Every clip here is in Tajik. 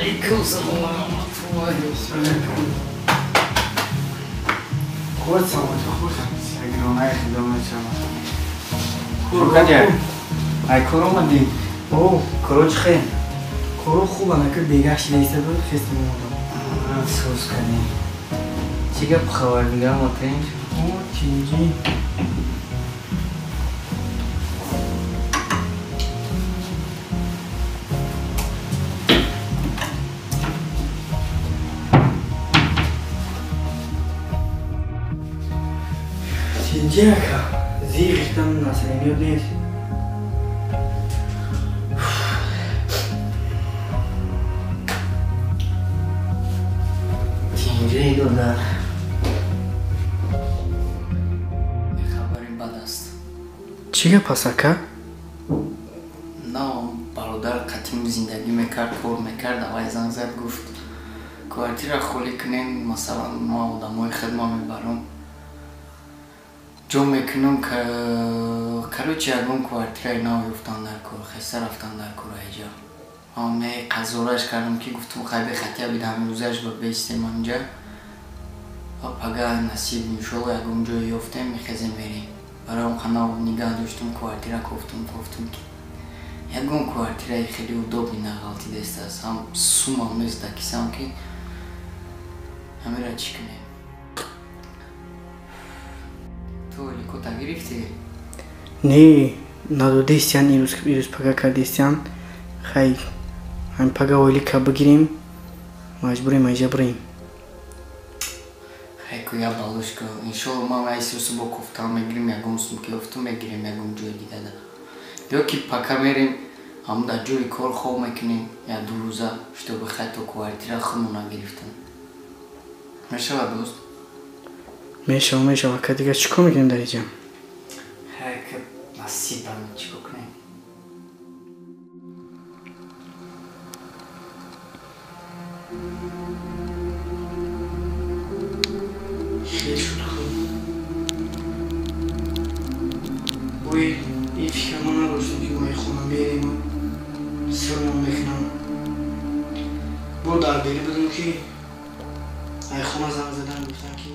Алейкум салом ва раҳматуллоҳи. Худ саломатӣ, худ. Сагронаи хидо мешавад. Куркадя. Ай кор омадӣ? О, Коро чӣ хел? Коро хуб анака бегах шидаиста буд, хеста меомадам. Афсӯс кардем. Чӣ гап хабар дигар матинҷ? О, тинҷӣ. Тинҷӣ ака, зиғиштам насаримёб нест. Тинҷӣ додар. Як хабари бад аст. Чӣ гап аст, ака? На, бародар қатим зиндагӣ мекард, кор мекард, аввай занг зад, гуфт квартира холӣ кунем, масалан, ма одамои хидма мебарам. Ҷо мекунам, короче, ягон квартираи нав ёфтан дар кор, хеста рафтан дар кор айҷа. Ме қазораш кардам, ки гуфтум хай бехатия бидам, рӯзаш ба бестем анҷа. Ва пага насиб иншолло ягон ҷое ёфтем, мехезем мерем. Барои он қанав нигаҳ доштум, квартира кофтум, кофтум ки ягон квартираи хеле удобный нағалтидестааст. Ҳам сумам нест дар кисам, ки ҳамира чӣ кунем. Ту ликота гирифтӣ? Не, надодестиян, ирӯз пага кардестиян. Хай, ҳамин пага ойлика бигирем, маҷбурем айҷа бирем. Хай ку я балош ку. Иншолло ман айси бо кофтан мегирим, ягон сум ки ёфтум мегирем ягон ҷои дигада. Ё ки пака мерем, ҳам дар ҷои кор хоб мекунем як ду рӯза, чтобы хай то квартира худмон нагирифтам. Мешавад, дӯст? Мешава, мешава, ака, дигар чӣ кор мекунем дар инҷа? Хай ка насибам, чӣ кор кунем? Хел шуд хуб. Ой, ин фикр ма надоштем, ки мо ай хона мерему сирмон мекунам. Бо дар дили будем, ки ай хона занг задан, гуфтан, ки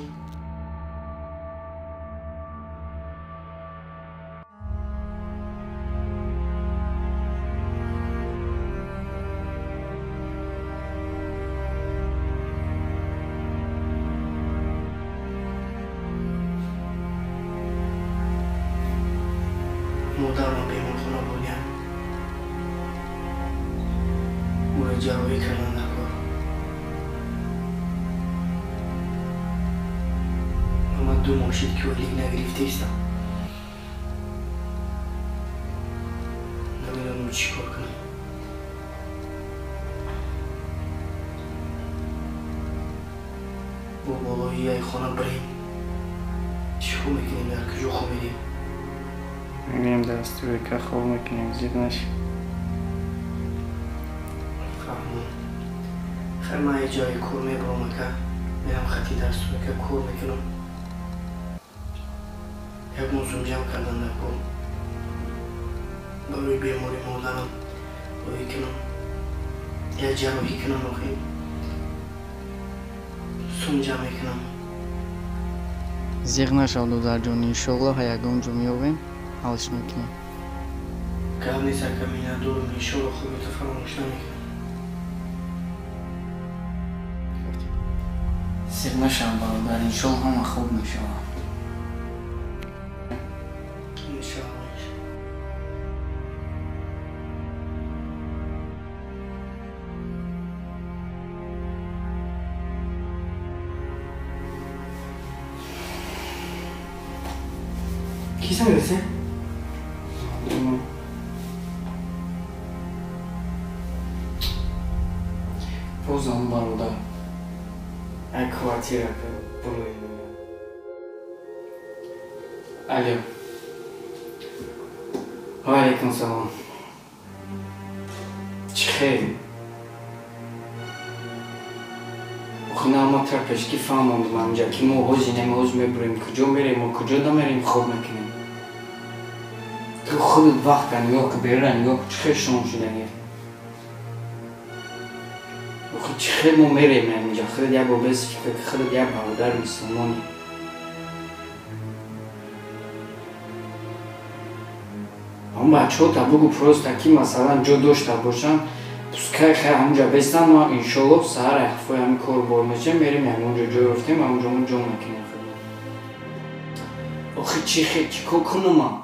модарро беморхона бурдям, ӯро ҷарроҳӣ кардан дар кор. Ама 2 моҳ шуд, ки ойлик нагирифтаистам. Намедонам чӣ кор кунам. Бо болои ай хона бирем, чӣ кор мекунем, дар куҷо хоб мерем? Мегӯем дар стройка хоб мекунем, зиқ наши. Фаҳмон. Хай, ман як ҷое кор мебарам, ака, мерам хати дар стройка кор мекунам. Ягон сум ҷамъ кардан дар кор. Барои бемори модарам роҳӣ кунам. Як ҷарроҳӣ кунам, охир. Сум ҷамъ мекунам. Зиқ нашав, додарҷон, иншолло ягон ҷо меёбем, ҳалш мекунем. Гап нест, ака, миннатдорам, иншолло хубита фаромӯш намекунам. Зиқ нашав, бародар, иншолло ҳама хуб мешавад. Иншолло. Ки занг засе? Бозам бародар. Ай квартира бурои. Алло. Ва алейкум салом. Чӣ хел? Охи на ма трапеш ки фаҳмондум анҷа, ки мо ҳозир нем, ҳозир мебурем, куҷо мерем, мо куҷо намерем, хоб мекунем. Ту худат вақта нигоҳ ку, берара нигоҳ ку, чӣ хел шом шудагӣ. Охи чӣ хел мо мерем инҷа? Худат як бор бес фикр ки худат як бародари мусулмонӣ. Ҳам бачаҳота бугу просто ки масалан ҷо дошта бошанд, пускай хай ҳамунҷа бестан, мо иншоаллоҳ саҳар ҳафои ҳамин кор бор мешем, мерем ягонҷо ҷой ёфтем, ҳамунҷо мо ҷо мекунем худо. Охи чӣ хел чӣ кор кунам ман?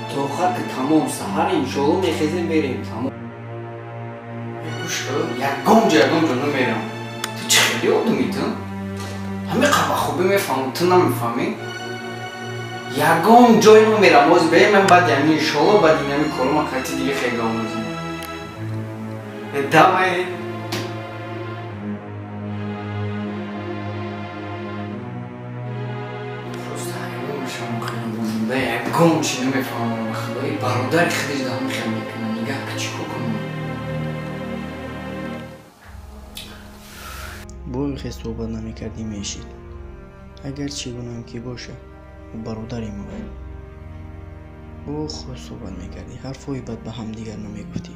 То охар ки тамом саҳар иншоаллоҳ мехезем мерем тамом. Гӯш кун, ягон ҷо ягон ҷо намерам. Ту чӣ хеле одамӣ ту? Ҳамин қадр ба хубӣ мефаҳмам, ту намефаҳмӣ? Ягон ҷой намерам, боз беем ман баъди ҳамин иншоаллоҳ баъди ҳамин кору ман қайти дига хел гап мезанам. Давай. Просто ҳайрон мешавам хеле бозинда, ягон чӣ намефаҳмам ба худои бародари худиш да ҳамин хел мекунад. Нигаҳ ки чӣ кор кунам? Бо хе суҳбат намекардӣ мешид. Агар чӣ гунаам ки бошад, ӯ бародари мо. Бо худ суҳбат мекардӣ, ҳарфҳои бад ба ҳамдигар намегуфтӣ.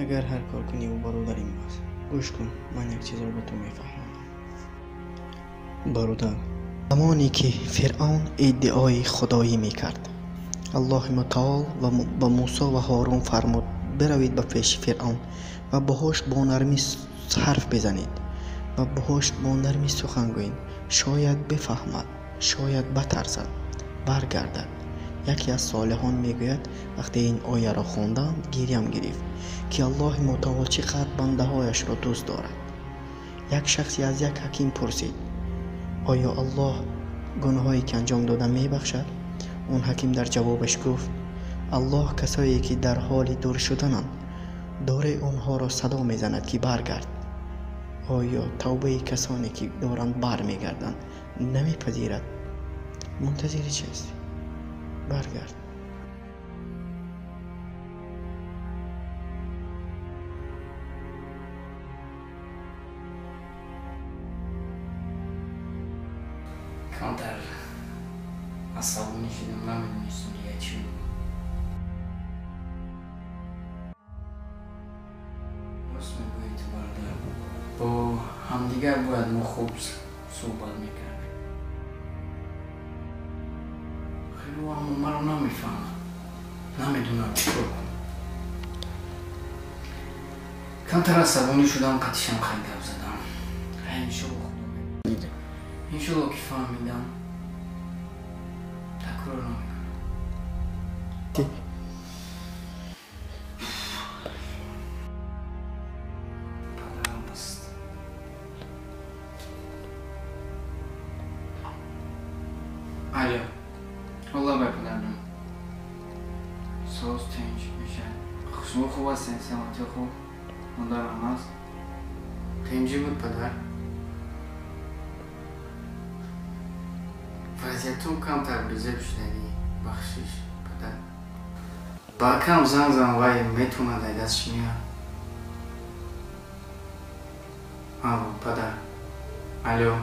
Агар ҳар кор кунӣ, ӯ бародари мо аст. Гӯш кун, ман як чизро ба ту мефаҳмонам. Бародар, замоне ки Фиръавн иддаои худоӣ мекард, Аллоҳи мутаол ба Мусо ва Ҳорун фармуд: биравед ба пеши Фиръавн ва боҳош бо нармӣ ҳарф бизанед ва боҳош бо нармӣ сухан гӯед. Шояд бифаҳмад, шояд батарсад, баргардад. Яке аз солиҳон мегӯяд: вақте ин ояро хондам, гирям гирифт, ки Аллоҳи мутаол чӣ қадр бандаҳояшро дӯст дорад. Як шахсе аз як ҳаким пурсид: оё Аллоҳ гуноҳое ки анҷом дода мебахшад? Он ҳаким дар ҷавобаш гуфт: Аллоҳ касое ки дар ҳоли дур шудананд, доре онҳоро садо мезанад ки баргард. Оё тавбаи касоне ки доранд бармегарданд намепазирад? Мунтазири чӣ ҳастӣ? Баргард. Камтар асабонӣ шудам, намедонистам дига чӣ бигӯям. Рост мегӯӣ ту бародар, бо ҳамдигар бояд мо хуб суҳбат мекардем. Хеле аммо маро намефаҳмад, намедонам чӣ кор кунам. Камтар асабонӣ шудам, қатишам хеле гап задам. Иншоаллоҳ худо медонад. Иншоаллоҳ ки фаҳмидам, такрор намекунам. Падарам аст. Алло, Алло бай падарҷон. Соз тинч мешавад. Шумо хуб ҳастед? Саломатӣ хуб? Модарам аст? Тинҷӣ буд падар? Вазъиятум камтар безеб шудагӣ. Бахшиш, падар. Ба акам занг зан, вай метавонад ай дастш меяд. Алло, падар. Алло.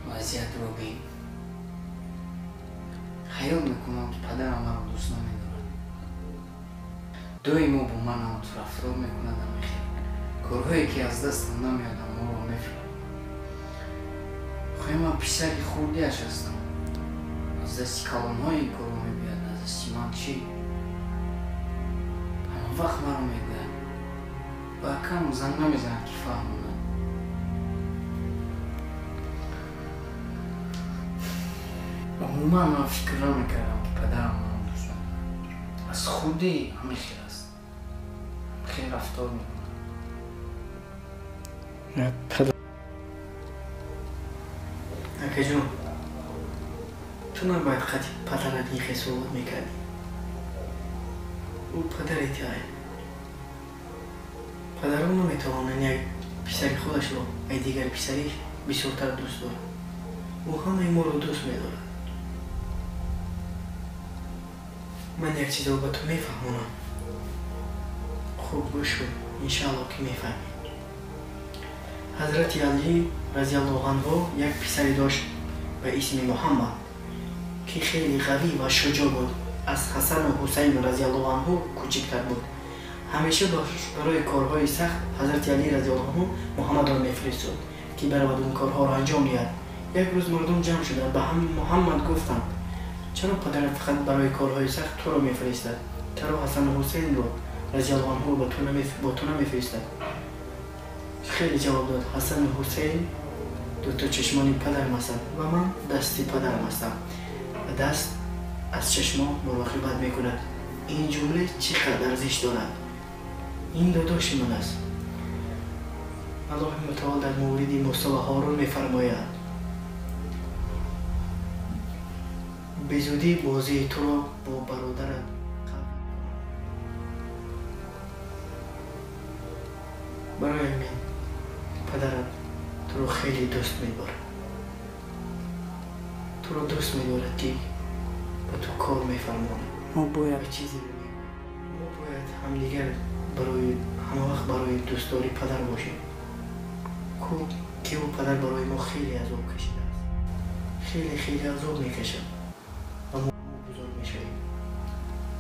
Вазъиятро бин. Хаёл мекунам ки падарам маро дӯст намедорад. Доимо бо ман ҳамту рафтор мекунад ҳамин хел. Корҳое ки аз дастам намеояд моро мефиристад. Хоҳи ман писари хурдиаш ҳастам. Аз дасти калонҳо ин корро мебиёяд, аз дасти ман чӣ? Ҳама вақт маро мегӯяд. Ба акам занг намезанад ки фаҳмонад. Умуман ман фикр намекардам ки падарам маро дӯст надорад. Аз хурдӣ ҳамин хел аст. Хел рафтор мекунад. Акаҷон, ту набояд қати падарат ин хел суҳбат мекардӣ. Ӯ падари туай. Падарон наметавонанд як писари худашро ай дигар писариш бисёртар дӯст дорад. Ӯ ҳамаи моро дӯст медорад. Ман як чизро ба ту мефаҳмонам. Хуб гӯш кун, иншаалло ки мефаҳмӣ. Ҳазрати Алӣ разияллоҳу анҳу як писаре дошт ба исми Муҳаммад, ки хеле қавӣ ва шуҷоъ буд. Аз Ҳасану Ҳусайн разияллоҳу анҳу кӯчиктар буд. Ҳамеша барои корҳои сахт Ҳазрати Алӣ разияллоҳу анҳу Муҳаммадро мефиристод, ки баравад он корҳоро анҷом диҳад. Як рӯз мардум ҷамъ шуданд, ба Муҳаммад гуфтанд: чаро падарат фақат барои корҳои сахт туро мефиристад? Чаро Ҳасану Ҳусайнро разияллоҳу анҳу бо ту намефиристад? Хеле ҷавоб дод: Ҳасану Ҳусайн дуто чашмони падарам ҳастанд ва ман дасти падарам ҳастам ва даст аз чашмон муроқибат мекунад. Ин ҷумла чӣ қадар арзиш дорад? Ин додоши ман аст. Аллоҳи мутаол дар мавриди Мусо ва Ҳорун мефармояд: безудӣ бозии туро бо бародарат қабул кунам. Барои ҳамин падарат туро хеле дӯст медорад. Туро дӯст медорад, ки ба ту кор мефармонад. Мо бояд чизе бигӯем. Мо бояд ҳамдигар барои ҳамавақт барои дӯстдори падар бошем. Ки ӯ падар барои мо хеле азоб кашидааст. Хеле хеле азоб мекашад ва мо бузург мешавем.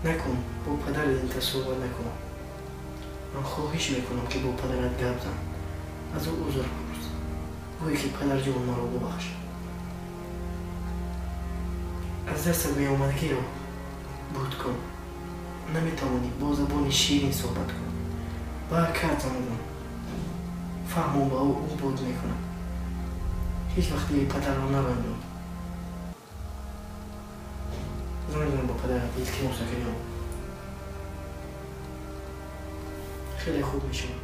Накун, бо падарат ин суҳбат накун. Ман хоҳиш мекунам, ки бо падарат гап зан. Аз ӯ узр пурс. Гӯй ки падарҷон, маро бубахш. Аз дастат меомадагиро буд кун. Наметавонӣ бо забони ширин суҳбат кун. Ба акат занг зан. Фаҳмон ба ӯ, ӯ буд мекунад. Ҳеҷ вақт дили падарро наранҷон. Занг зан ба падарат, илтимос накардиён. Хеле хуб мешавад.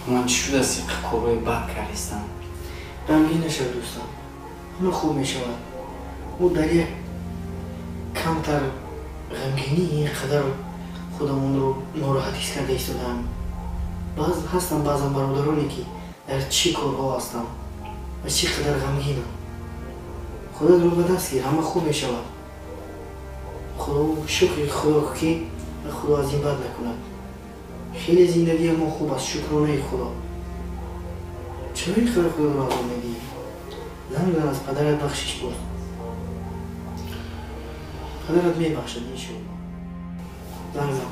Ман чӣ шудааст ки корҳои бад кардистам? Ғамгин нашав, дӯстам, ҳама хуб мешавад. Мо дар як камтар ғамгинӣ ин қадар худамонро нороҳат ҳис карда истодаам. Ҳастанд баъзан бародароне, ки дар чӣ корҳо ҳастанд ва чӣ қадар ғамгинанд. Худатро ба даст гир, ҳама хуб мешавад. Худо шукри Худо, ки Худо аз ин бад накунад. Хеле зиндагии мо хуб аст, шукронаи Худо. Чаро ин қадар худро азоб медиҳӣ? Занг зан, аз падарат бахшиш пурс. Падарат мебахшад, иншоалло. Занг зан.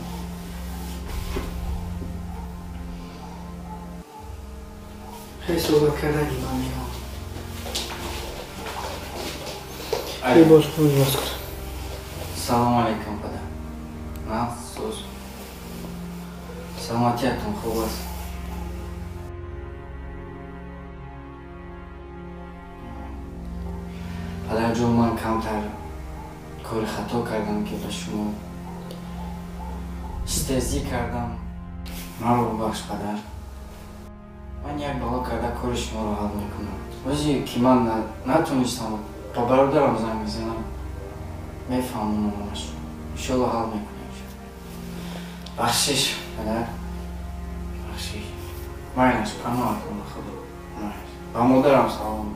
Хеле суҳбат кардани ман меоям. Либос кун, либос кун. Салому алайкум, падар. Нағз, соз. Саломатиятон хуб аст? Падарҷон, ман камтар кори хато кардам, ки ба шумо стезӣ кардам. Маро бубахш, падар. Ман як бало карда кори шуморо ҳал мекунам. Ози ки ман натонистам, ба бародарам занг мезанам, мефаҳмонам ашо. Иншоалло ҳал мекунем. Бахшиш, падар, бахшиш. Майнаш, паноҳатон ба Худо. Ба модарам салом.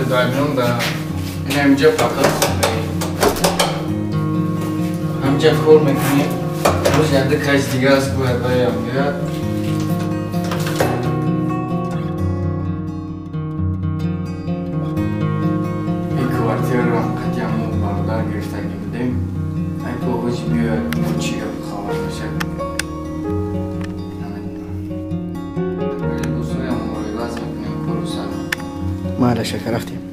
Даймон да ин ҳаминҷа фақат хонаи ҳаминҷа кор мекунем. Рӯз якда кас дига аст, бояд баям биёяд. Ин квартираро қатъиян мо бародар гирифтагӣ будем. Айко ҳоҷи биёяд, чӣ гап хабар мешавад. Майла, шака, рафтем.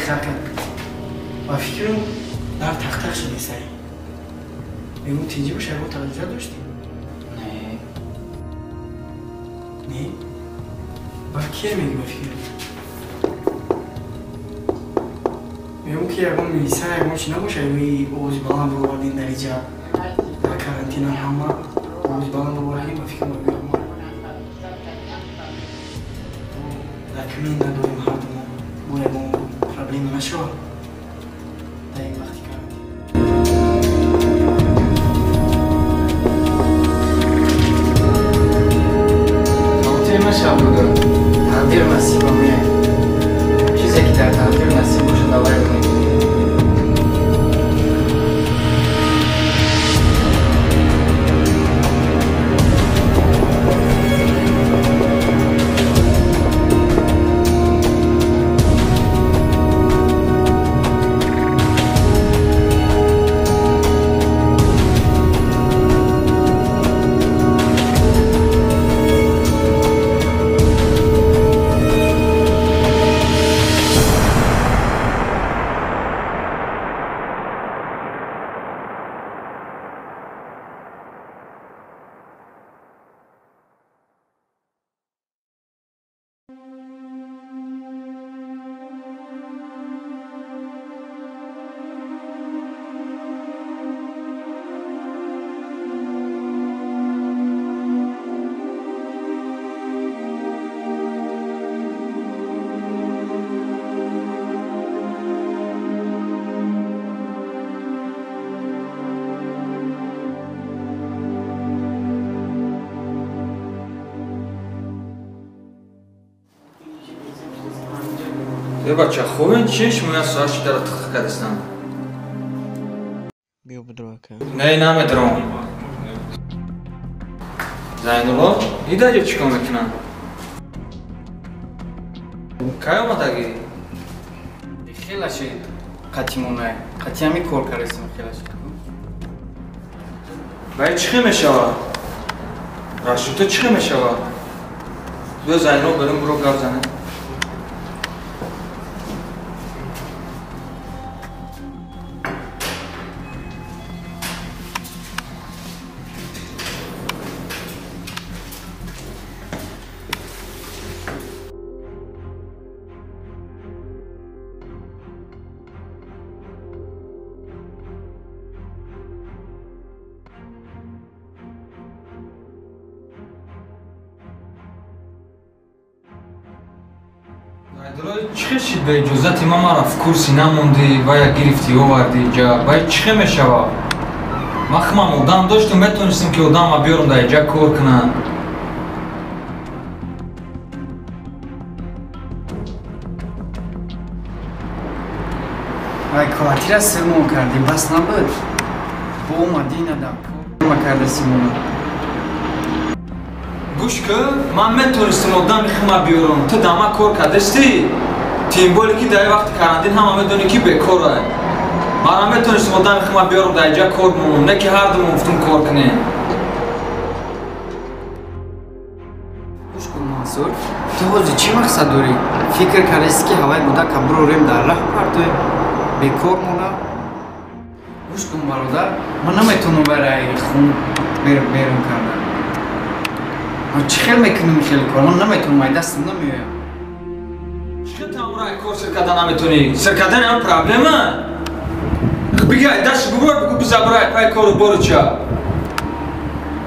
хар кард. Ба фикрам дар тахтақ шидисай. Мегум тинҷӣ боша, ягон таҷриба доштӣ? Не. Не? Ба кия мегӣ ба фикрам? Мегум ки ягон милиса, ягон чи набоша, ягои овози баланд бировардин дар иҷа. Дар карантина ҳама овози баланд бировардин, ба фикрам ягон документ надорем ҳардумо. Бо ягон проблема нашавад дар ин вақти карантин. Хотир нашав, бародар. Тақдир насиба меяд. Чизе ки дар тақдир насиб бошад, аввал мегирем. Бача, ховен чи шумо як соат ши дара тихтих кардистам? Биё бидро ака. Не, намедиром. Зайнулло, ида ҷо чӣ кор мекунам? Кай омадагӣ? Хела шид қатимонай. Қати ҳами кор кардистам хела шид. Баъд чӣ хел мешавад? Рашидто чӣ хел мешавад? Биё Зайнулло берун биро гап занем. Чӣ хел шид ба иҷозати ман мара в курси намондӣ ва як гирифтӣ овардӣ иҷа? Баъд чӣ хел мешавад? Ман химам одам доштум, метонистем ки одамма биёрам дар иҷа кор кунам. Вай квартира сирмон кардем, бас набуд. Бо омадӣ надам кор карда симона. Гӯш кун, ман метонистам одами хима биёрам. Ту дар ман кор кардастӣ? Тем более ки дар вақти карантин ҳама медонӣ ки бекорай. Манам метонистам одами хима биёрам дар иҷа кор монам, не ки ҳардумон гуфтум кор кунем. Гӯш кун, Мансур, ту ҳозир чӣ мақсад дорӣ? Фикр кардастӣ ки ҳавай будака бирорем дар раҳ партоем, бекор монам? Гӯш кун, бародар, ман наметавонам барои хун берун кардан. Ман чӣ хел мекунам хеле кор? Ман наметавонам, ай дастам намеояд. Чӣ хел тамора кор сир кардан наметавонӣ? Сир кардан ҳам проблема? Биги ай дасти бубор, бугу бизабрай пай кору бору ча.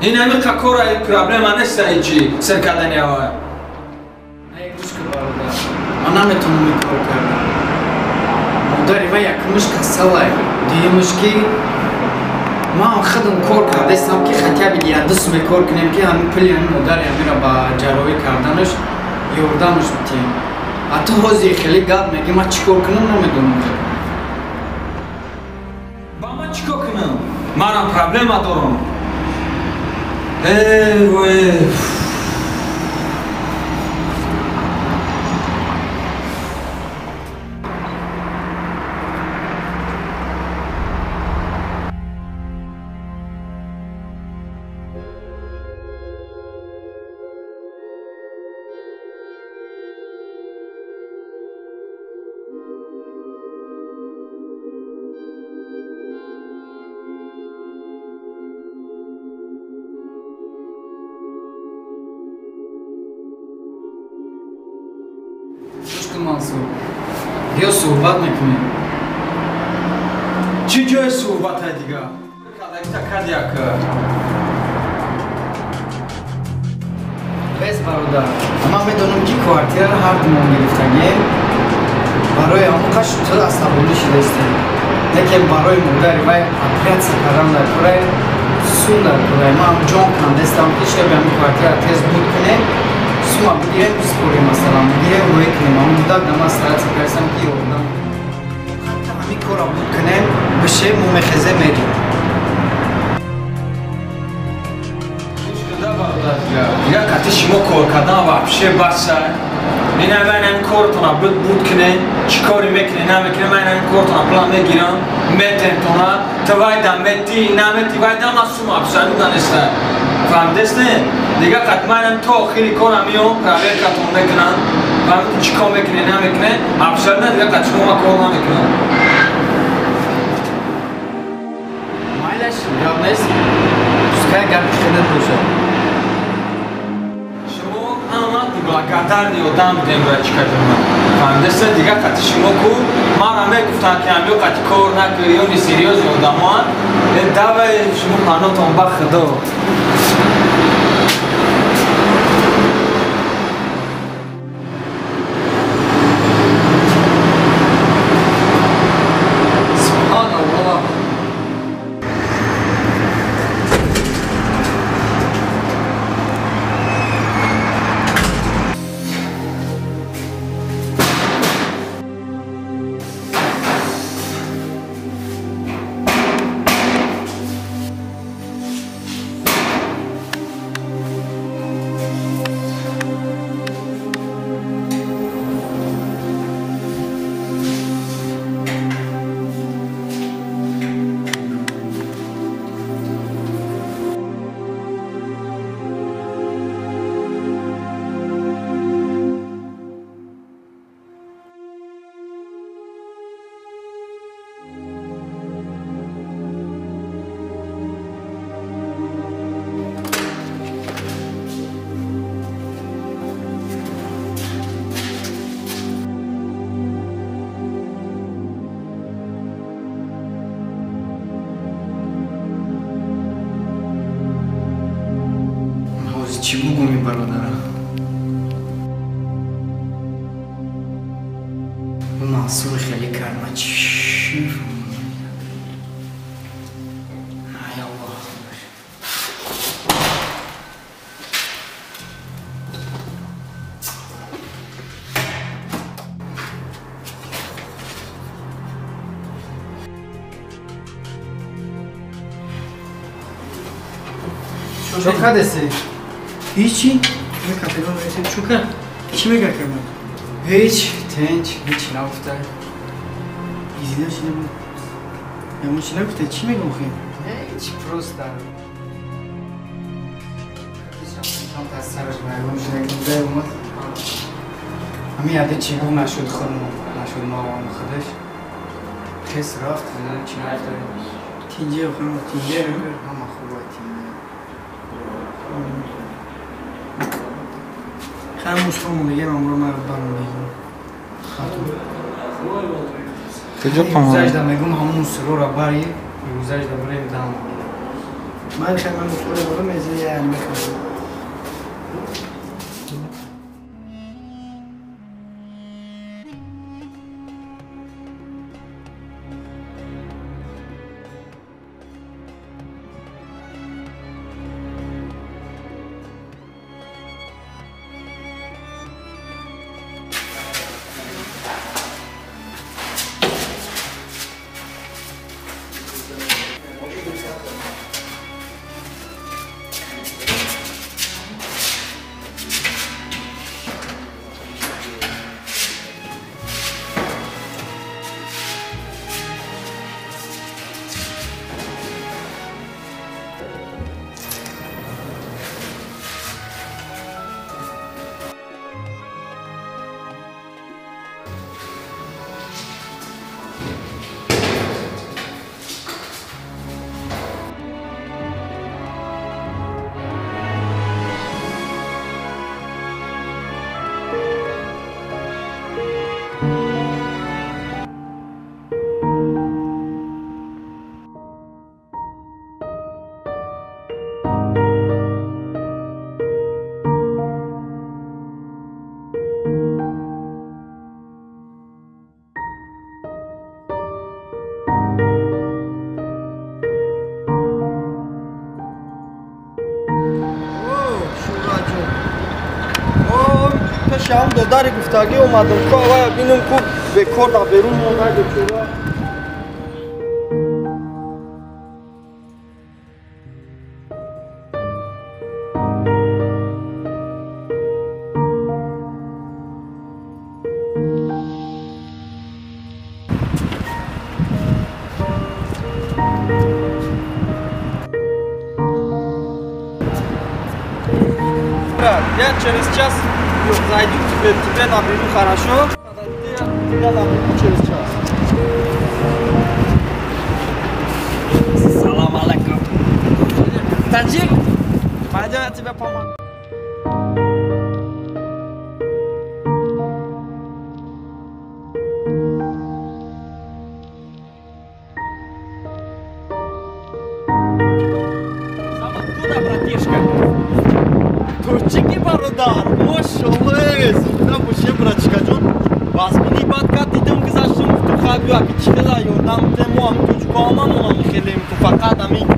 Ин ҳамин кор ай проблема нест ай чи сир кардани авай. Не, гӯш кун, бародар, ман наметавонам ин кор кардан. Модари вай якумаш касалай, дуюмаш ки ман худам кор кардастам ки хотя бы як ду суме кор кунем ки ҳамин пули ҳамин модари ҳаминро ба ҷарроҳӣ карданаш ёрдамаш битиҳем. А ту ҳозир хеле гап мегӣ, ман чӣ кор кунам намедонам. Ба ман чӣ кор кунам? Манам проблема дорам. Эй, вой. суҳбат мекунем. Чӣ ҷои суҳбата дига? Кадагита кадяк. Бес бародар, ман медонам ки квартираро ҳар думон гирифтагем. Барои ҳамон қаш ту асабонӣ шудаистем. Лекин барои модари вай оператсия кардан дар курай, сум дар курай. Ман ҷон кандестам ки шеби ҳамин квартира тез буд кунем, сума бигирем, бисупорем, масалан, бигирем, рӯй кунем. Ҳамон муддат да ман стараться кардам ки ёрдам. Ҳатто ҳамин корро буд кунем, бише мо мехезем мерем. Дига қати шумо кор кардан вообще баса. Ина ман ҳамин кортона буд кунем, чӣ кори мекунем, намекунем, ман ҳамин кортона план мегирам, метемтона, ту вайда мети, намети, вайда ман сума абсолютно неста. Фаҳмидесте? Дига қат ман ҳам то охири корам меом, проверкатон мекунам, фаҳмиди чӣ кор мекунем, намекунем, абсолютно дига қат шумо ман кор намекунам. Майлаш, гап нест, пускай гапи худат бошад. Благодарни одам будем, братчика ҷонам. Фаҳмидесте? Дига қати шумо ку мара мегуфтанд ки ҳамё қати кор накунӣ, ё несерьёзни одамоанд. Давай шумо панотон ба худо. Субҳаналлоҳ. Чӣ бугум ин бародара? Мансур хеле кард, ман чӣ мефаҳмам? Ай Аллоҳ. Чо кардеси? Ҳечи? Капитан чӯ кард? Чӣ мегӯяд кард? Ҳеч, тинч, ҳеч нагуфта. Изина чӣ набуд? Ямон чӣ нагуфта? Чӣ мегӯ охи? Ҳеч, просто. Сараш вайрон шуда омад. Ҳамин яде чӣ гуфт нашуд худ нашуд мо худаш. Хес рафт, чӣ нагуфта. Тинҷе охи, тинҷе. Ҳама хуба тинҷе. Хамуш хомондагӣ мамро ман барондагӣ. Гузашта мегум ҳамун мусироро бари, гузашта барем дам. Ман хай ман мусиро барам меза яъне мехӯрам. Пешам додари гуфтагӣ омадам, ку авая бинам, ку бекор дар берун монда бечора. Я через час зайду к тебе, тебе наберу, хорошо? Я тебя наберу через час. Салам алейкум. Таджик, пойдем, я тебе помогу. Сам откуда, братишка? Тоҷики бародар, мошаллоҳ, зинда боше братишкаҷон. Вазмини бад кард, дидам гузаштам, гуфтам хай биё, аки чӣ хела ёрдам те, мо ҳам тоҷико ҳамамонам хелем, ту фақат ҳамин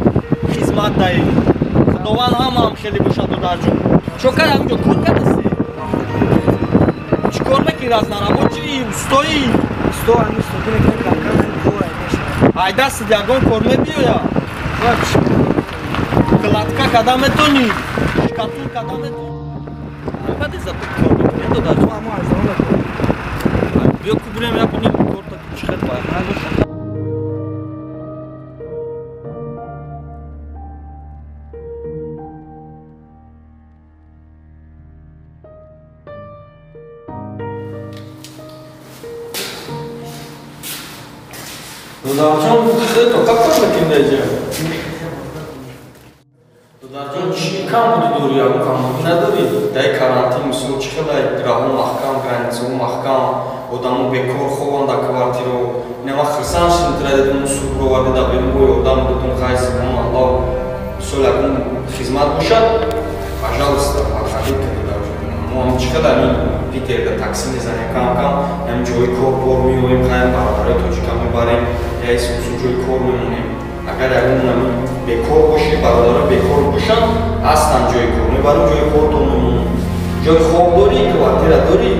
хизмат даем. Худованд ҳамаам хеле бошад, додарҷон. Чо кар ҳаминҷо кор кардасӣ? Чӣ кор мекунӣ, разнорабочий, устоӣ? Усто, ҳамин устоки мекунем, кам-кам кор мешавад. Ай дастат ягон кор мебиёяд? Кладка када метонӣ? Шкатул када метонӣ? Баъди за ту кор мекунӣ, додарҷон? Мо аз замон кор. Биё ку бирем, я бинем корта чӣ хел байхона бошад. Додарҷон, хеле как кор мекунӣ даҷа? Додарҷон, чӣ камбуди дорӣ, ягон камбудӣ надорӣ? Дар карантин мисол чӣ хела раҳо маҳкам, границаҳо маҳкам, одамо бекор хобанд дар квартираҳо. Ина ман хирсанд шудам, тира дидам, мусул бироварди дар берун, бо ёрдам додум, хай субҳоналлоҳ. Мисол ягон хизмат бошад, пожалуйста, подходи ка додарҷон. Мо ҳам чӣ хела ҳамин Питерда такси мезанем кам-кам, ҳамин ҷои кор бор меоем, хайм бародарои тоҷика мебарем, яисусу ҷои кор мемонем. Агар ягон ҳамин бекор бошӣ, бародаро бекор бошанд, ҳастанд ҷои кор, мебарем ҷои кортон мемонем. Ҷои хоб дорӣ, квартира дорӣ?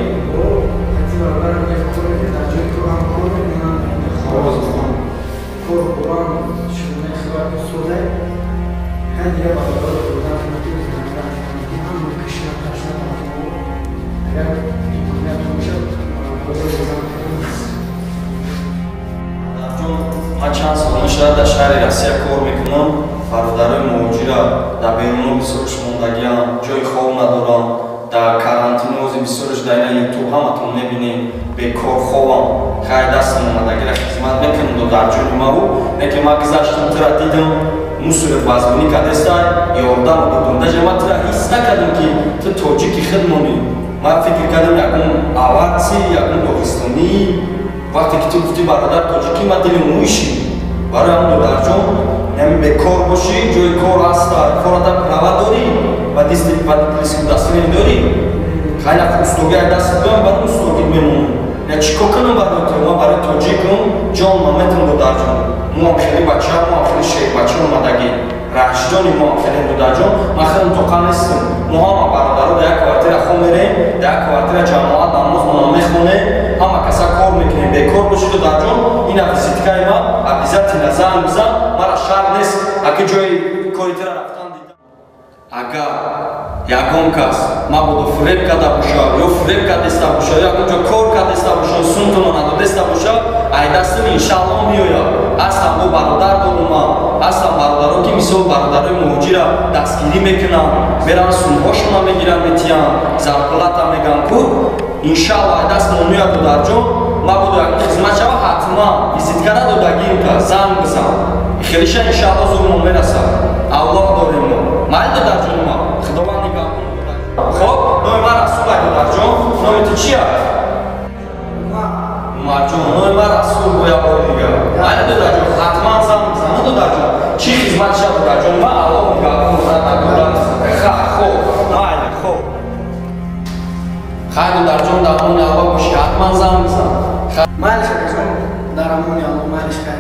Ман чанд сол мешавад дар шаҳри Россия кор мекунам. Бародарои муҳоҷира дар беруно бисёрш мондагиам, ҷои хоб надорам. Дар карантин ози бисёрш дар ина ютуб ҳаматон мебинем, бекор хобам. Хай дастам омадагира хизмат мекунам додарҷони маву. Не ки ман гузаштам, тира дидам, мусуре вазминӣ кардестай, ёрдам додам. Даже ман тира ҳис накардам, ки ту тоҷики худмонӣ. Ман фикр кардам ягон аварци, ягон доғистонӣ. Вақте ки ту гуфтӣ бародар тоҷикӣ, ман дилим мӯишид. Барои ҳам додарҷон, яъне бекор бошӣ, ҷои кор ҳаста, кората права дорӣ, ва водительский удостоверение дорӣ. Хайна устоги ай дастат биём, баъд устогит мемонам. Я чӣ кор кунам барои ту? Ман барои тоҷикам ҷон ман метавонам додарҷон. Мо ҳам хеле бача, мо ҳам хеле шербача омадагӣ. Раҳшиҷони мо ҳам хеле додарҷон, ман хеле тоқа нестам. Мо ҳама бародаро дар як квартира хоб мерем, дар як квартира ҷамоат намозмона мехонем, ҳама каса кор мекунем. Бекор бошӣ додарҷон, ина визиткаи ман, обязательно занг бизан, мара шарт нест, аки ҷои кори тира рафтан дидам. Агар ягон кас мабодо фиреб карда бошад, ё фиреб кардеста бошад, ё ягон ҷо кор кардеста бошад, сумтонро надодеста бошад, ай дастам иншааллоҳ меояд. Ҳастам бо бародар дорум ман, ҳастам бародаро ки мисол бародарои муҳоҷира дастгирӣ мекунанд, мераванд сумҳошонро мегиранд, метиҳанд, зарплата мегӯянд ку. Иншааллоҳ ай дастамон меояд додарҷон, мабодо ягон хизмат шава, ҳатман визитка надодагиим ка, занг бизан. Хелиша иншааллоҳ зурмон мерасад. Аллоҳ дорем мо. Майли додарҷони ман, Худованд нигаҳбон додарҷон. Хоб, номи ман Расул ай додарҷон, номи ту чия? Умарҷон, номи ман Расул, бо як бори дигар. Майли додарҷон, ҳатман занг бизан, додарҷон. Чӣ хизмат шава додарҷон, ман Аллоҳ нигаҳбон. Хоб, майли, хоб. Хай додарҷон, дар амони Аллоҳ бошӣ, ҳатман занг бизан. Майли шакаҷон, дар амони Аллоҳ, майли шакай.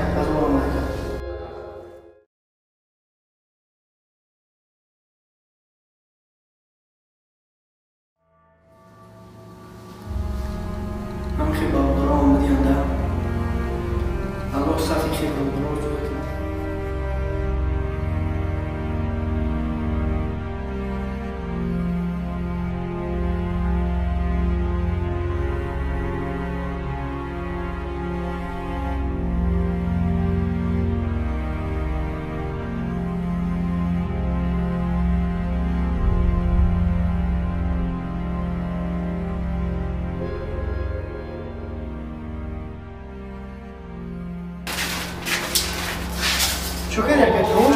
сафи хел бародаро ҷӯя кунем. Чо кардӣ акатон?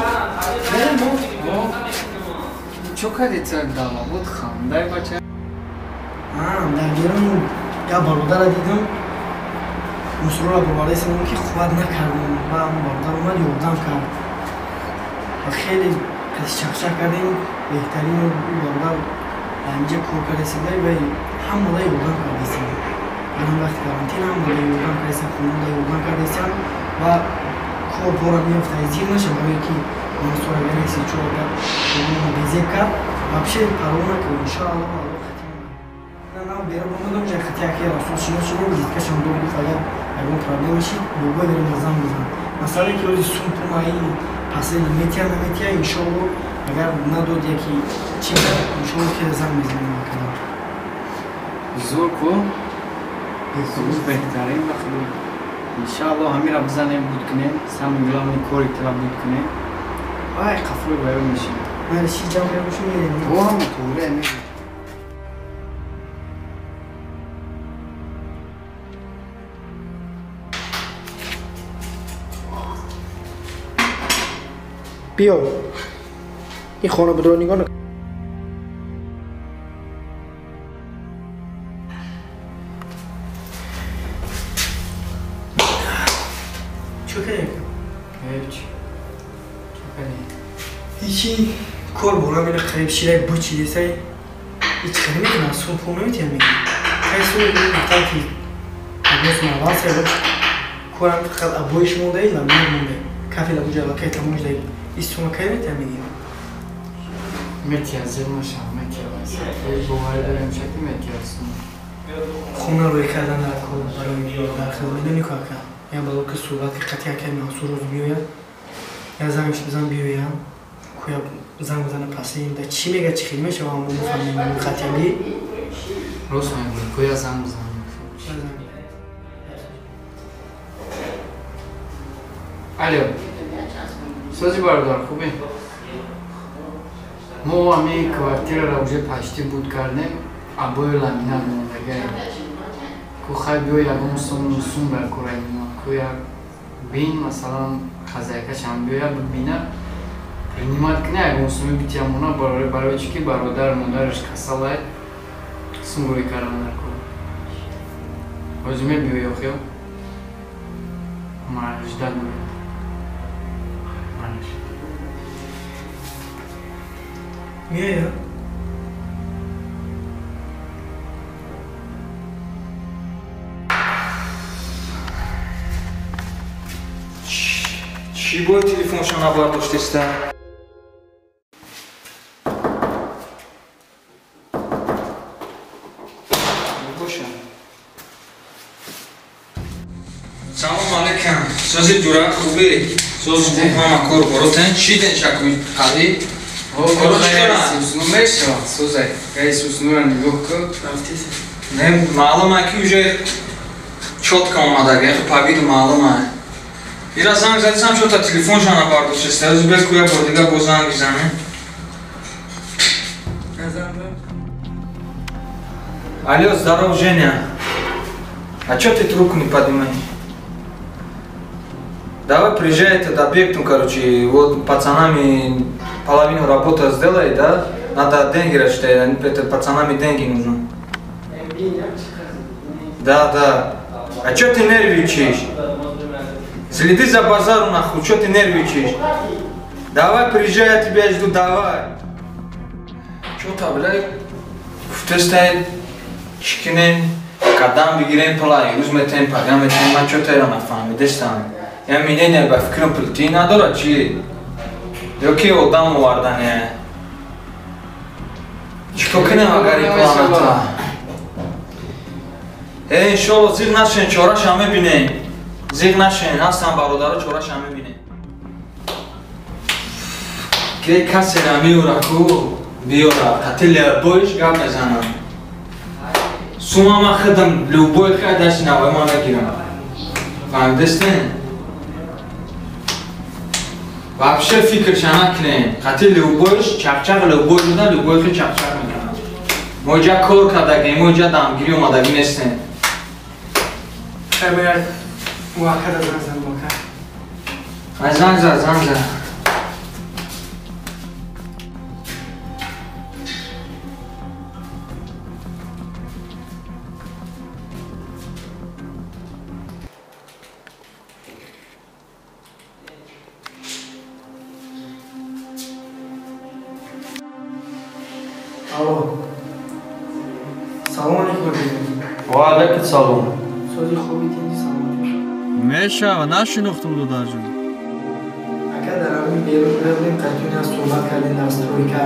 Чо кардӣ цак дала? Буд хандай бача. Дар берун як бародара дидам. Мусроро бовардаистам ки қувват накардам ва он бародар омад ёрдам кард. Ва хеле чахчах кардем. Беҳтарин бародар инҷа кор кардаистем ва ҳамада ёрдам кардаистем. Дар ин вақти карантин ҳамада ёрдам кардаистем, хонада ёрдам кардаистем ва кор бора меафтад, зир наша, барое ки Мансур агар як сечор агар мо безеб кард, вообще парво накард, иншоалло Аллоҳ хатима. На бера бомадам ҷа хати аки Расул шинос шудем, визиткашам дод, гуфт агар ягон проблема шид, бобой берем занг бизан. Масале ки ози сум пумаи пасели метия наметия, иншоалло агар надод яки чи, иншоалло ки занг мезанем акада. Зур ку? Зур беҳтарин вақт. Иншаалло ҳамира бизанем, буд кунем, самый главный кори тра буд кунем. Ай қафои баён мешем. Ман чи ҷамъ карда мерем. О, ҳама туғри мерем. Биё. Ин хона будро нигоҳ накун. Чо кардӣ? Ҳеҷ. Чо кардӣ? Ҳечи кор бора мера қариб ширак бучидесай. Ҳеч хеле мекунам, сум пул наметиҳам мегӯям. Хай сум гуфтам ки агос мавал сай корам фақат абоиш мондаи, ламинат мондаи. Кафел абуҷа аллакай тамом шудаи. Ин сума кай метиҳам мегӯям? Метиҳа, зир нашав, метиҳа. Боварӣ дорем шаки метиҳа сум. Хона рӯй кардан дар кор барои дар хел медонӣ ку ака? Я бало ки суҳбат ки қатъи акай Мансур рӯз биёяд, я зангш бизан биёям, куя занг бизана пасин, да чӣ мега, чӣ хел мешава, мо мефаҳмем қатъиягӣ. Рост мегӯӣ, куя занг бизан. Алло. Сози бародар, хубе? Мо ҳами квартираро уже почти буд кардем, абои ламинат мондагием. Ку хай биё ягон сум сум дар кораи мо. Ку як бин, масалан, хозяйкашам биёяд бибина, принимат куна ягон суми битиямона барои чӣ ки бародар модараш касалай, сум рӯй кардан дар кор. Ҳозир мебиёй охир? Ман ждать мекунам. Меояд? Чӣ бояд телефоншо набардоштеста? Боша. Салом алейкум. Сози ҷура хубе? Соз хуб ҳама кор боротен? Шиден шакуи қавӣ? Не, маълум ки уже чётко омадага, по виду маълум. Ира занг задисам, чё-то телефонша набардоштеста. Ӯзи бес куя бор дига бо занг бизанем. Алло, здоров, Женя. А чё ты трубку не поднимаешь? Давай приезжай этот объектом, короче, вот пацанами половину работы сделай, да? Надо деньги рассчитать, это пацанами деньги нужны. Да, да. А чё ты нервничаешь? Следи за базаром, нахуй, чё ты нервничаешь? Давай приезжай, я тебя жду, давай. Чё-то, блядь, гуфтестай, чикинем, кадам бигирем пула, имрӯз метаем, пага метаем, ман чё-то эро нафаҳмидестам. Я мнение ба фикрам пултӣ надорад чи? Ё ки одам овардане? Чӣ кор кунем агар ин планата? Э, иншолло зиқ нашен, чораша мебинем. Зиғ нашен, ҳастам бародаро чораша мебинем. Ке касера миёра ку биёра, қати любойш гап мезанам. Сума ман худам любой хай дасти навои ман мегирам. Фаҳмидастен? Вообще фикрша накунем. Қати любойш чақчақ любой буда, любой хи чақчақ мекунам. Мо иҷа кор кардагем, мо иҷа дамгирӣ омадагӣ нестем. Хай бояд вака да занг зад вака. Ай занг зад, занг зад. Алло. Салом алейкум. Ва алейкум салом. Сози хуби тинҷи саломатӣ. Мешава, нашинохтум додарҷон. Ака дар ҳамин берун равем, қатъиён аз суҳбат кардем дар стройка.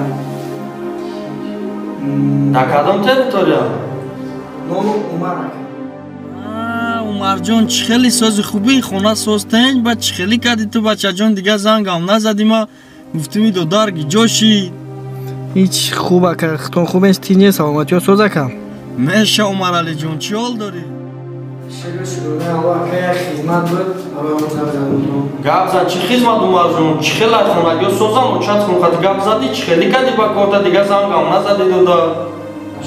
Дар кадом территория? Номи Умар ака. Умарҷон, чӣ хеле сози хуби хона созтен, баъд чӣ хеле кардӣ ту бачаҷон, дига зангам назадӣ, ма гуфтими додар гиҷошӣ. Ҳеҷ хуб ака, хитон хуб нест, тинҷи саломатиё соз ака. Меша Умаралиҷон, чӣ ҳол дорӣ? Шукр шукр, Аллоҳ ака, як хизмат буд, барои он занг задам. Гап зад, чӣ хизмат Умарҷон? Чӣ хел аз хонагиё созам, очат хунхати гап задӣ, чӣ хеле кардӣ ба корта, дига зангам назадӣ дода.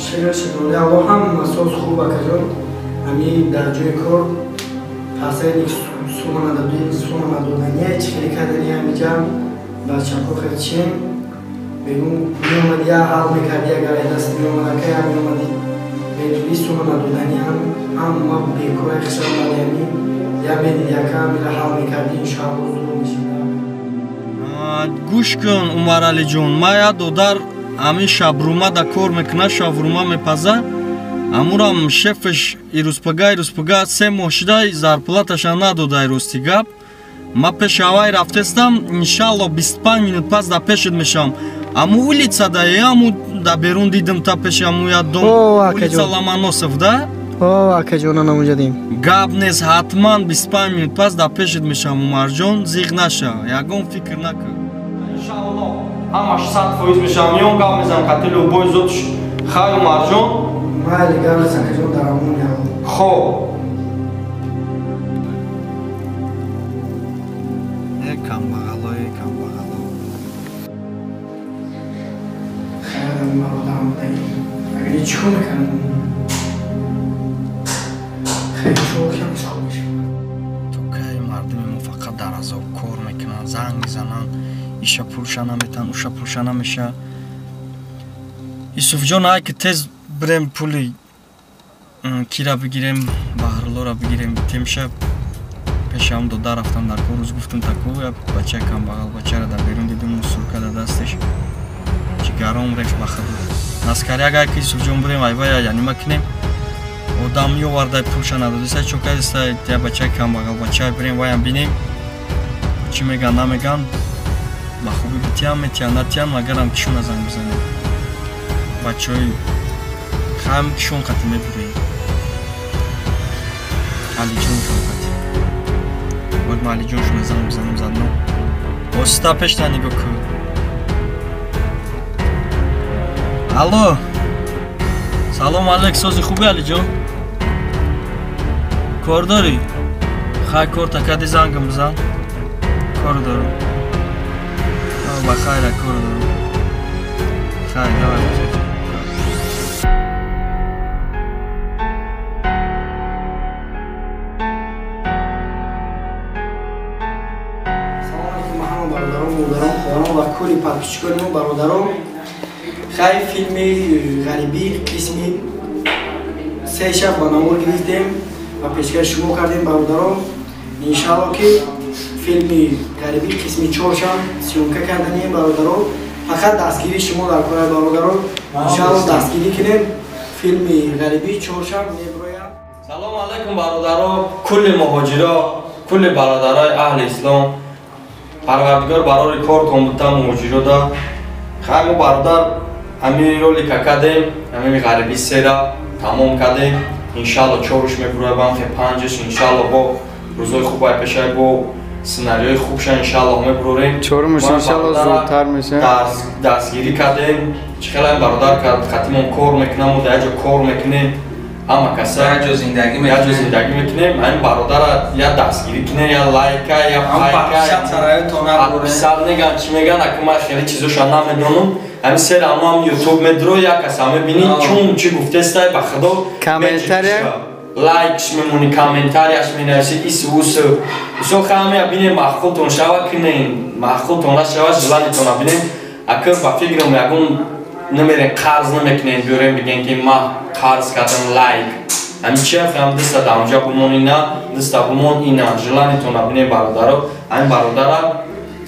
Шукр шукр, Аллоҳ ҳама соз хуб акаҷон. Ҳами дар ҷои кор пасайник сума надодӣ, сума надодания, чӣ хеле кардани ҳамиҷа бачаҳо хеле чием. Мегум меомадӣ, я ҳал мекардӣ, агар даст меомад ака, я меомадӣ медодӣ сума надоданиам, ҳама бекора хишам омадиами, я медидӣ ака, мера ҳал мекардӣ, иншоаллоҳ зуд мешавад. Гӯш кун Умаралиҷон, ман як додар ҳамин шабрума да кор мекунад, шаврума мепазад, амурам шефаш ирӯзпага 3 моҳ шуда зарплаташа надода рости гап. Ма пеши авай рафтестам, иншалло 25 минут пас да пешит мешавам. Аму улица да аму да берун дидим та пеши аму я дом. Улица Ломоносов, да? О, акаҷон, ана унҷа дим. Гап нест, ҳатман 25 минут пас да пешит мешавам, Умарҷон, зиғ наша, ягон фикр накун. Иншалло, ҳамаш 100% мешавам, миён гап мезанам, қати любой зотш. Хай, Умарҷон. Майли, гап нест, акаҷон, дар амон ялло. Хоб. Камбағало, камбағало. Хайрам бародарам будагӣ. Агар чӣ кор мекардам? Хеле чор кам хуб мешавад. То кай мардуми мо фақат дар азоб кор мекунанд, занг мезананд, иша пулша наметан, уша пулша намеша. Юсуфҷон, ай ки тез бирем пули кира бигирем, баҳрлора бигирем, темша. Пешам дода рафтам дар кор, рӯз гуфтам тако як бача камбағал бачаро дар берун дидим, сурка дар дасташ ҷигаром рехт ба худ. Наскаряк ай ки Юсуфҷон бирем, айвая янима кунем. Одам меоварда пулша надодиса, чо кардиса, як бача камбағал бача бирем, ваям бинем. Чӣ меган, намеган, ба хубӣ битиям, метиям, натиям, агарам кишона занг бизанем. Бачаҳои хам кишон қати мебурем. Алиҷон қати. Бояд ма Алиҷоншона занг бизанем задно. Осита пешта нигоҳ кун. Алло. Салом алейк, сози хуби Алиҷон? Кор дорӣ? Хай, корта кади зангам бизан. Кор дорам. Ба хайра, кор дорам. Хай, давай. Бародарон, хоҳарон ва кулли подписчикони мо бародарон, хай филми ғарибӣ қисми 3 шаб ба навор гирифтем ва пешкаши шумо кардем бародарон. Иншалло ки филми ғарибӣ қисми 4 шаб съёмка карданием бародарон. Фақат дастгирии шумо дар кораи бародарон. Иншалло дастгирӣ кунем, филми ғарибӣ 4 шаб меброяд. Салом алейкум бародарон, кулли муҳоҷиро, кулли бародарои аҳли ислом. Парвардигор барори кортон бута муҳоҷирода. Хай мо бародар ҳамин ролика кардем, ҳамин ғарибӣ сера тамом кардем. Иншалло 4-ш мебурояд, банхе 5-ш иншалло бо Рӯзои хуб ай пешай бо сценариои хубша иншааллоҳ мебурорем. Чорумаш иншааллоҳ зудтар мешавад. Дастгирӣ кардем. Чӣ хеле ин бародар кард, хатимон кор мекунам, мо дар як ҷо кор мекунем. Ҳама каса як ҷо зиндагӣ мекунем. Ҳамин бародара я дастгирӣ кунем, я лайка, я пайка, подписат меган, чӣ меган, аку ман хеле чизоша намедонам. Ҳамин сер ҳамам ютуб медро, як каса мебинӣ, чун чӣ гуфтестай, ба худо комментария лайкш мемонӣ, комментарияш менависӣ, ис ус. Мисол ҳамая бинем, маъқултон шава кунем, маъқултон нашава, желаниятона бинем. Ака ба фикрам ягон намерем, қарз намекунем, биёрем бигем ки ман қарз кардам лайк. Ҳамин чи ҳам диста дар онҷа бумон ина, диста бумон ина, желаниятона бинем бародаро. Ҳамин бародара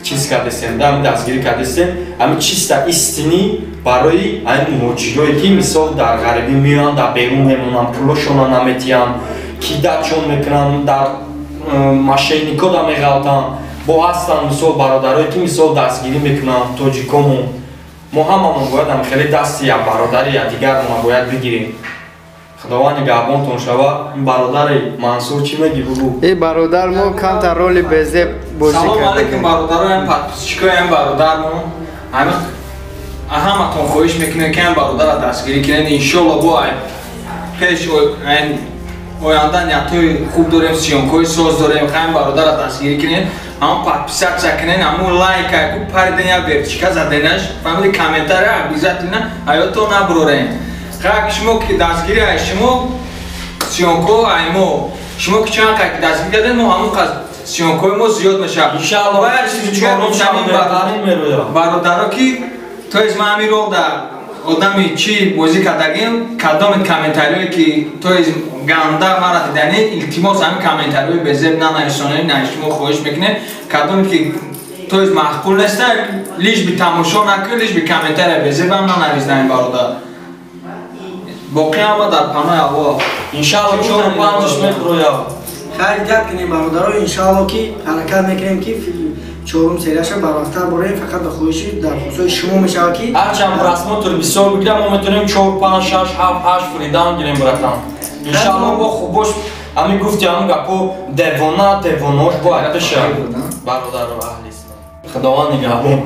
чиз кардесем, ҳамин дастгирӣ кардесем, ҳамин чиста истинӣ барои ҳамин муҳоҷирое ки мисол дар ғарибӣ меоянд, дар берун мемонанд, пулошонро наметиҳанд, кидатшон мекунанд, дар мошеннико да меғалтанд. Бо ҳастанд мисол бародарое ки мисол дастгирӣ мекунанд тоҷикомон. Мо ҳамамон бояд ҳам хеле дасти як бародари якдигармона бояд бигирем. Худованд нигаҳбонтон шава. Ин бародари Мансур чӣ мегӣ бугу? Э бародар, мо камтар роли безеб бозӣ кардем. Салом алейкум бародароям, подписчикоям, бародармон. Ҳамин ҳаматон хоҳиш мекунем ки ҳам бародарро дастгирӣ кунед. Иншоллоҳ бо пеш оянда ниятҳои хуб дорем, съёмкаҳои соз дорем. Ҳамин бародарро дастгирӣ кунед, ҳамон подписатсия кунед, ҳамон лайка париден, я верчика заденаш, фаҳмиди, комментария обязательно аётон набурорем. Хак шумо ки дастгирӣ ай шумо съёмко ай мо. Шумо ки чанд қад дастгирӣ кардед, мо ҳамон қад съёмкои мо зиёд мешавад. Иншааллоҳ бародаро ки то есть ман ҳамин рол дар одами чӣ бозӣ кардагим, кадоми комментариое ки то есть ганда мара диданӣ, илтимос ҳамин комментариои безеб нанависонед, на шумо хоҳиш мекунем. Кадоме ки то есть маъқул неста, лиш би тамошо накун, лиш би комментария безебам нанависдаем бародар. Боқӣ ҳама дар паноҳи Аллоҳ. Иншааллоҳ 4-5 мебурояд. Хайр гап кунем бародаро, иншааллоҳ ки ҳаракат мекунем ки чорум серияша барвақттар борем, фақат ба хоҳиши дархостҳои шумо мешавад ки ҳарчанд просмотр бисёр бигирам, мо метавонем 4, 5, 6, 7, 8 фридан гирем братан. Иншааллоҳ бо хубош ҳамин гуфти ҳамин гапо девона девонош бояд бишавад бародаро аҳли ислом. Худованд нигаҳбон.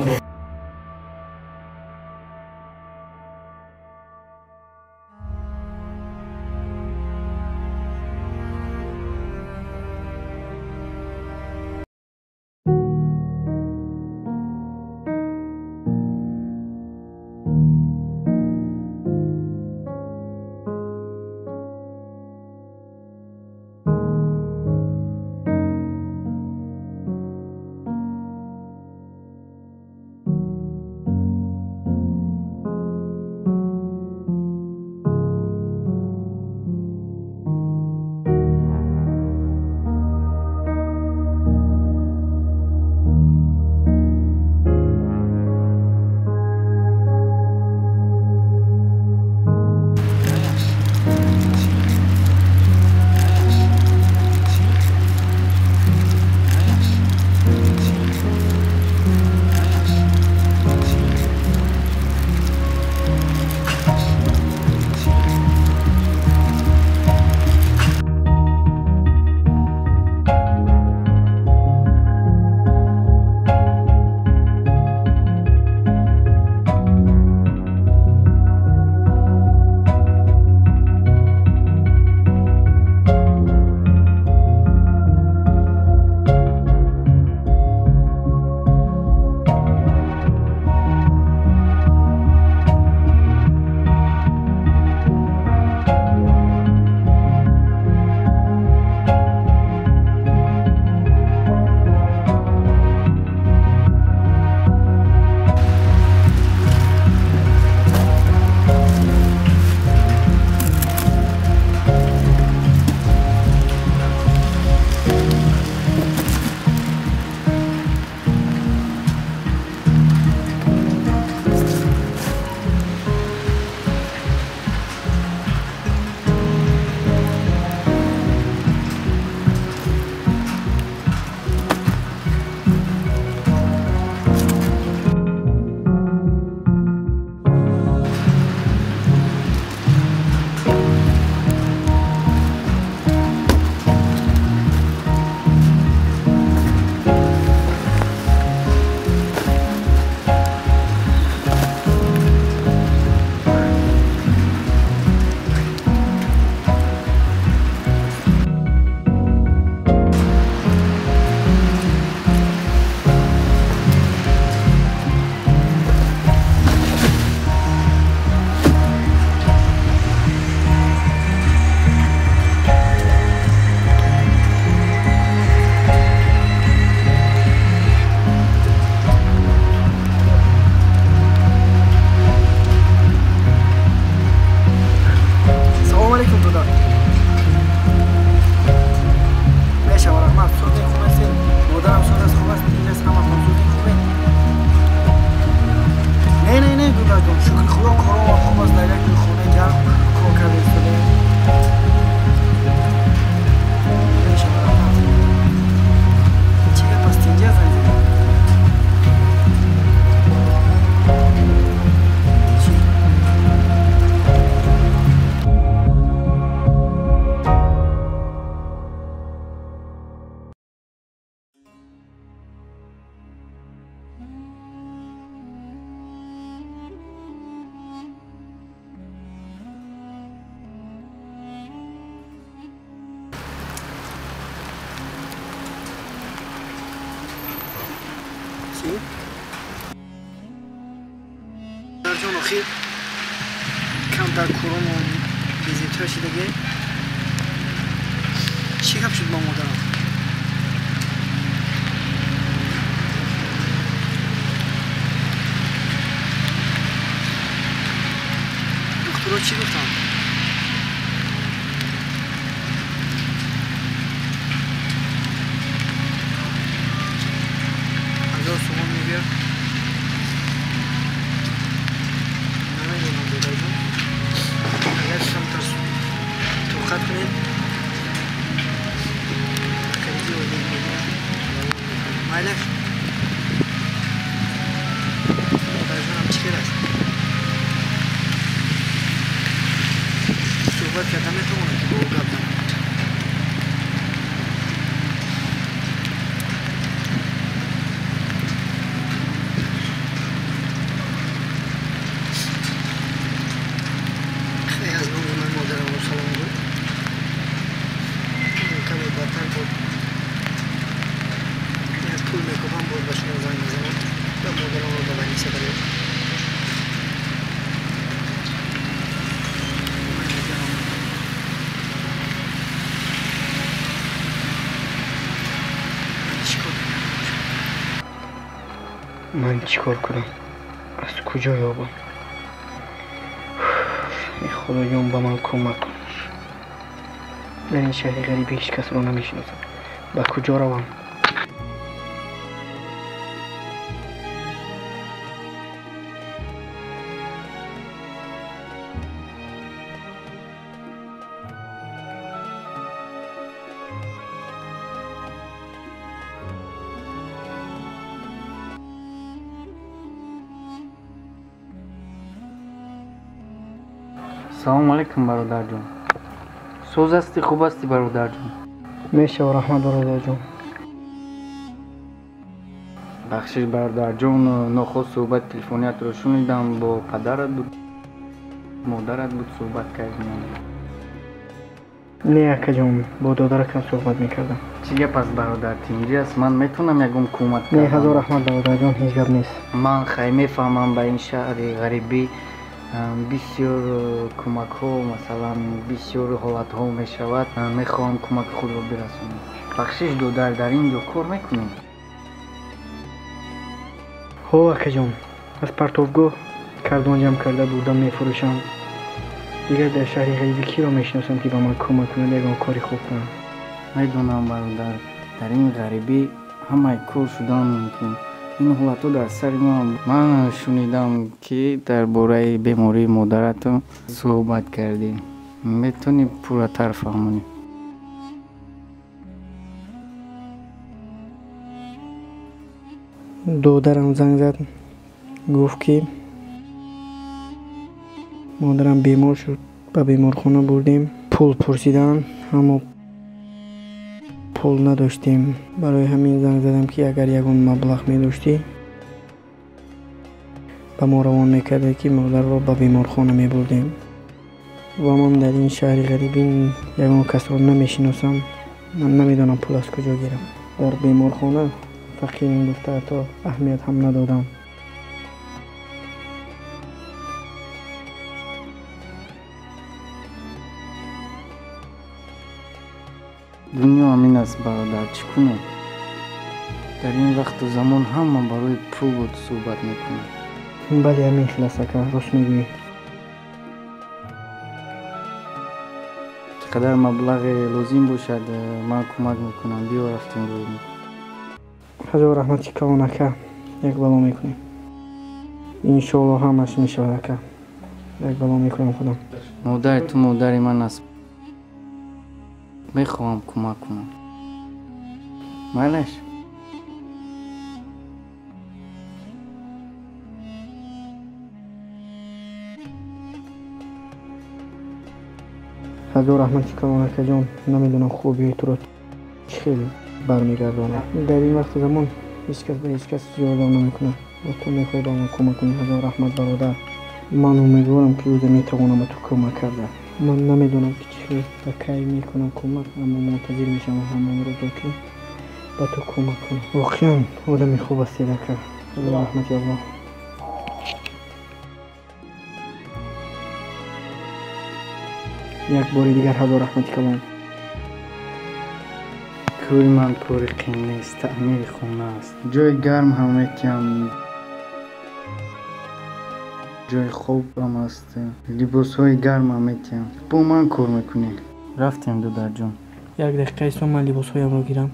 ҳастӣ? Модарҷон, охир камтар коромон безебтар шидаге. Чӣ гап шуд бо модарам? Духтуро чӣ гуфтанд? Сомон мегӯяд. Намедонам, додарҷон, агар камтар тоқат кунед, кредити оилаи мегирам, майлаш. Модарҷонам чӣ хел аст? Суҳбат карда метавонам, ки бо ӯ гап занам? Пул мекобам, боз ба шумо занг мезанам ва модарамро ба больница барем. Ман чӣ кор кунам? Аз куҷо ёбам? Худоҷон, ба ман кӯмак кун. Дар ин шаҳри ғарибӣ ҳеҷ касро намешиносам. Ба куҷо равам? Салому алейкум, бародарҷон. Соз ҳастӣ, хуб ҳастӣ, бародарҷон? Мешава, раҳмат, бародарҷон. Бахшиш, бародарҷон, нохост суҳбати телефониятро шунидам. Бо падарат буд, модарат буд суҳбат кардем? Не, акаҷон, бо додаракам суҳбат мекардам. Чӣ гап аст, бародар? Тинҷӣ аст? Ман метавонам ягон кӯмак Не, ҳазор раҳмат, бародарҷон, ҳеҷ гап нест. Ман хай мефаҳмам, ба ин шаҳри ғарибӣ бисёр кӯмакҳо, масалан, бисёр ҳолатҳо мешавад. Мехоҳам кӯмаки худро бирасонам. Бахшиш, додар, дар ин ҷо кор мекунӣ? Ҳо, акаҷон, аз партовгоҳ кардон ҷамъ карда бурда мефурӯшам. Дигар дар шаҳри ғарибӣ киро мешиносам, ки ба ман кӯмак кунад, ягон кори хуб кунам? Медонам, бародар, дар ин ғарибӣ ҳамаи кор шудан мумкин. Ин ҳолатҳо дар сари ман. Ман шунидам, ки дар бораи бемории модаратон суҳбат кардӣ. Метавонӣ пурратар фаҳмонӣ? Додарам занг зад, гуфт, ки модарам бемор шуд, ба беморхона бурдем, пул пурсиданд, аммо пул надоштем. Барои ҳамин занг задам, ки агар ягон маблағ медоштӣ, ба мо равон мекардед, ки модарро ба беморхона мебурдем. Ва ман дар ин шаҳри ғарибӣ ягон касро намешиносам. Ман намедонам пул аз куҷо гирам. Дар беморхона фақирем гуфта ҳатто аҳамият ҳам надодам. Дунё ҳамин аст, бародар, чӣ кунем? Дар ин вақту замон ҳама барои пул бо ту суҳбат мекунад. Бале, ҳамин хел аст, ака, рост мегӯӣ. Чӣ қадар маблағе лозим бошад, ман кӯмак мекунам. Биё, рафтем рӯй. Ҳазор раҳмати калон, ака, як бало мекунем. Иншоалло, ҳамаш мешавад, ака, як бало мекунам худам. Модари ту модари ман аст. Мехоҳам кӯмак кунам. Майлаш? Ҳазор раҳмати калон, акаҷон. Намедонам хубиҳои туро чӣ хел бармегардонам. Дар ин вақту замон ҳеҷ кас ба ҳеҷ кас ёрдам намекунад ва ту мехоҳӣ ба ман кӯмак кунӣ. Ҳазор раҳмат, бародар. Ман умедворам, ки рӯзе метавонам ба ту кӯмак карда. Ман намедонам, ки чӣ хел ба кай мекунам кӯмак, аммо мунтазир мешавам ҳамон рӯзо, ки ба ту кӯмак кунам. Воқеан одами хуб ҳастед, ака. Раҳмати Аллоҳ. Як бори дигар ҳазор раҳмати калон. Кори ман кори қин нест, таъмири хона аст. Ҷои гарм ҳам метиҳам, ҷои хоб ҳам аст, либосҳои гарм ҳам метиҳам. Бо ман кор мекунӣ. Рафтем, додарҷон. Як дақиқа исто, ман либосҳоямро гирам.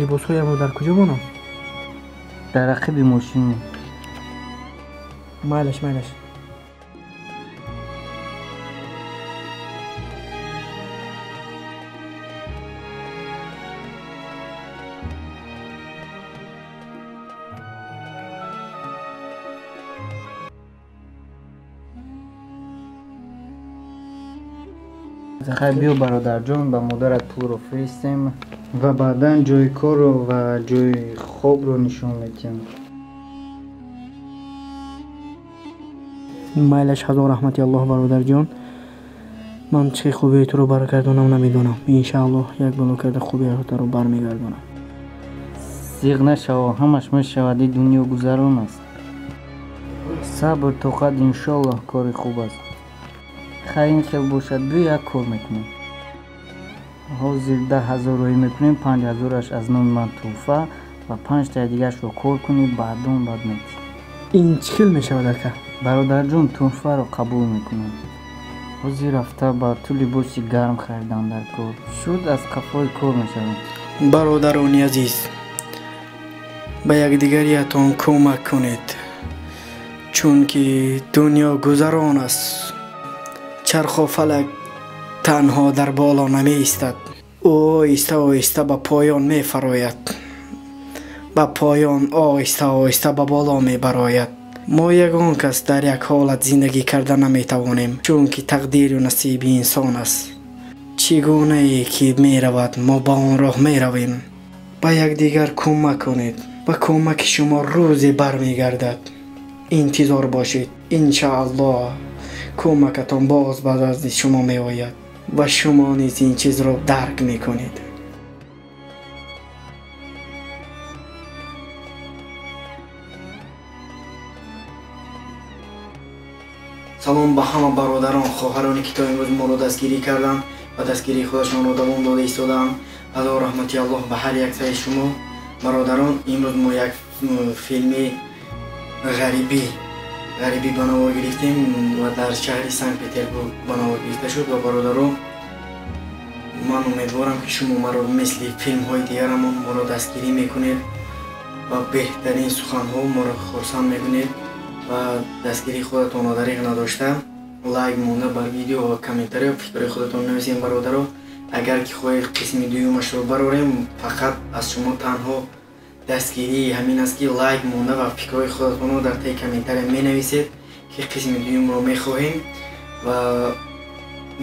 Либосҳоямро дар куҷо монам? Дар ақиби мошин. Майлаш, майлаш. Хай, биё бародарҷон, ба модарат пулро фиристем ва баъдан ҷои корро ва ҷои хобро нишон медиҳам. Майлаш, ҳазор раҳмати Аллоҳ, бародарҷон. Ман чӣ хубии туро баргардонам намедонам. Иншааллоҳ як бало карда хубиятро бармегардонам. Зиғ нашав, ҳамаш мешавад, ин дунё гузарон аст. Сабр, тоқат, иншоаллоҳ кори хуб аст. Хай, ин хел бошад, биё як кор мекунем. Ҳозир 10 000 роҳӣ мекунем, 5000-аш аз номи ман тӯҳфа ва 5таи дигарашро кор кунӣ, баъдон бад метӣ. Ин чӣ хел мешавад, ака? Бародарҷон, тӯҳфаро қабул мекунам. Ҳозир рафта ба ту либоси гарм харидам дар кор. Шуд, аз қафои кор мешавем. Бародарони азиз, ба якдигариятон кӯмак кунед, чунки дунё гузарон аст. Чарху фалак танҳо дар боло намеистад, ӯ оҳиста оҳиста ба поён мефарояд, ба поён оҳиста оҳиста ба боло мебарояд. Мо ягон кас дар як ҳолат зиндагӣ карда наметавонем, чунки тақдиру насиби инсон аст. Чӣ гунае ки меравад, мо ба он роҳ меравем. Ба якдигар кӯмак кунед ва кӯмаки шумо рӯзе бармегардад. Интизор бошед, иншааллоҳ кӯмакатон боз ба назди шумо меояд ва шумо низ ин чизро дарк мекунед. Салом ба ҳама бародарон, хоҳароне ки то имрӯз моро дастгирӣ карданд ва дастгирии худашонро давом дода истодаанд. Ҳазор раҳмати Аллоҳ ба ҳар яктаи шумо. Бародарон, имрӯз мо як филми ғарибӣ ба навор гирифтем ва дар шаҳри Санкт-Петербург ба навор гирифта шуд. Ва бародаро, ман умедворам, ки шумо маро мисли филмҳои дигарамон моро дастгирӣ мекунед ва беҳтарин суханҳо моро хурсанд мекунед ва дастгирии худатонро дариғ надошта лайк монда бар видео ва комментарио фикрҳои худатон нависем. Бародаро, агар ки хоҳед қисми дуюмашро барорем, фақат аз шумо танҳо дастгирии ҳамин аст, ки лайк монда ва фикрҳои худатонро дар таи комментария менависед, ки қисми дуюмро мехоҳем ва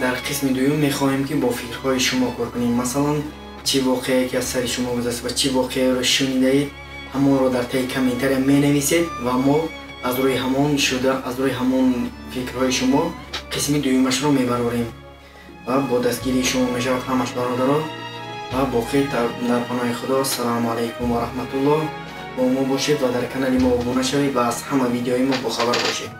дар қисми дуюм мехоҳем, ки бо фикрҳои шумо кор кунем. Масалан, чӣ воқеае ки аз сари шумо гузашт ва чӣ воқеаро шунидаед, ҳамонро дар таи комментария менависед ва мо аз рӯи ҳамон шуда, аз рӯи ҳамон фикрҳои шумо қисми дуюмашро мебарорем ва бо дастгирии шумо мешавад ҳамаш, бародарон. Ва боқӣ дар паноҳи Худо. Ассалому алайкум ва раҳматуллоҳ. Бо мо бошед ва дар канали мо обуна шавед ва аз ҳама видеои мо бохабар бошед.